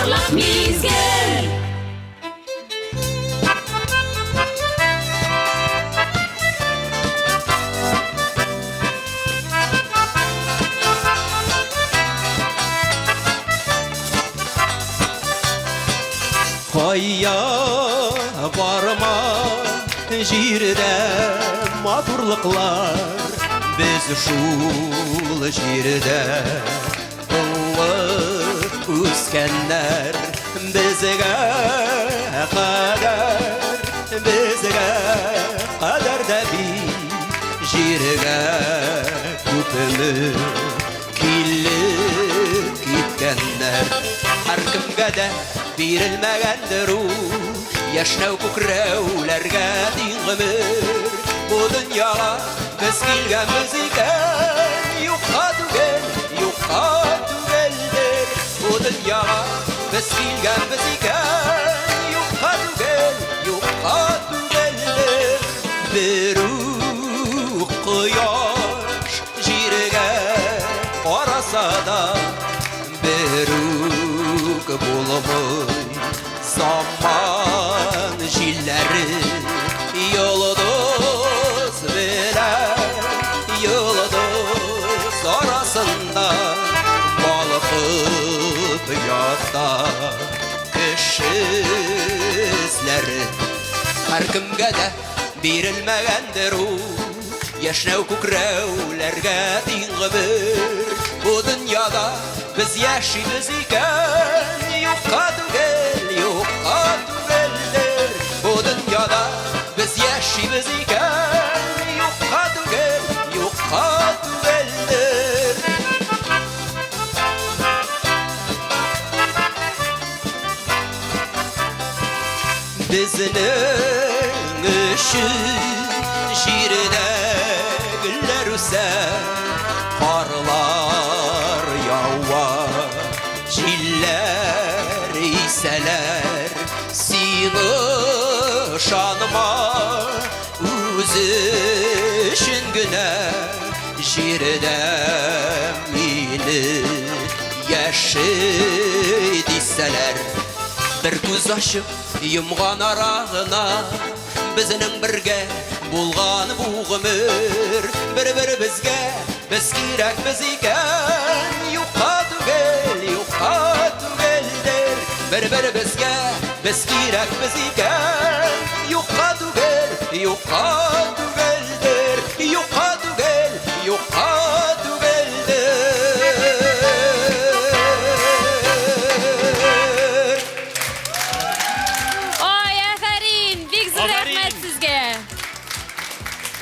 Матурлык мизгел. Кая барма җирдә матурлыклар, без шул җирдә туып үскәннәр. Безгә кадәр, безгә кадәр дә бит җиргә күпме килеп киткәннәр. Һәркемгә дә бирелмәгәндер ул яшьнәү күкрәүләргә тиң гомер. Бу дөньяга без килгәнбез икән, юкка түгел, юкка түгелдер. Бу дөньяга без килгәнбез икән, юкка түгел, юкка түгелдер. Берүк кояш җиргә караса да, берүк булмый заман җилләре. Йолдыз белән йолдыз арасында балкып ята кеше эзләре. Һәркемгә дә бирелмәгәндер ул яшьнәү күкрәүләргә тиң гомер. Бу дөньяда без яшибез икән, юкка түгел, юкка түгелдер. Бу дөньяда без яшибез икән, юкка түгел, юкка түгелдер. Безнең өчен җирдә гөлләр үсә, карлар ява, җилләр исәләр. Син ышанма, үзе өчен генә җирдә мине яши дисәләр. Бер күз ачып йомган арагына безнең бергә булган бу гомер. Бер-беребезгә без кирәкбез икән, юкка түгел, юкка түгелдер. Бер-беребезгә без кирәкбез икән, юкка түгел, юкка түгелдер. Юкка түгел, юкка түгелдер. Ой, афәрин! Бик зур Афәрин! рәхмәт сезгә!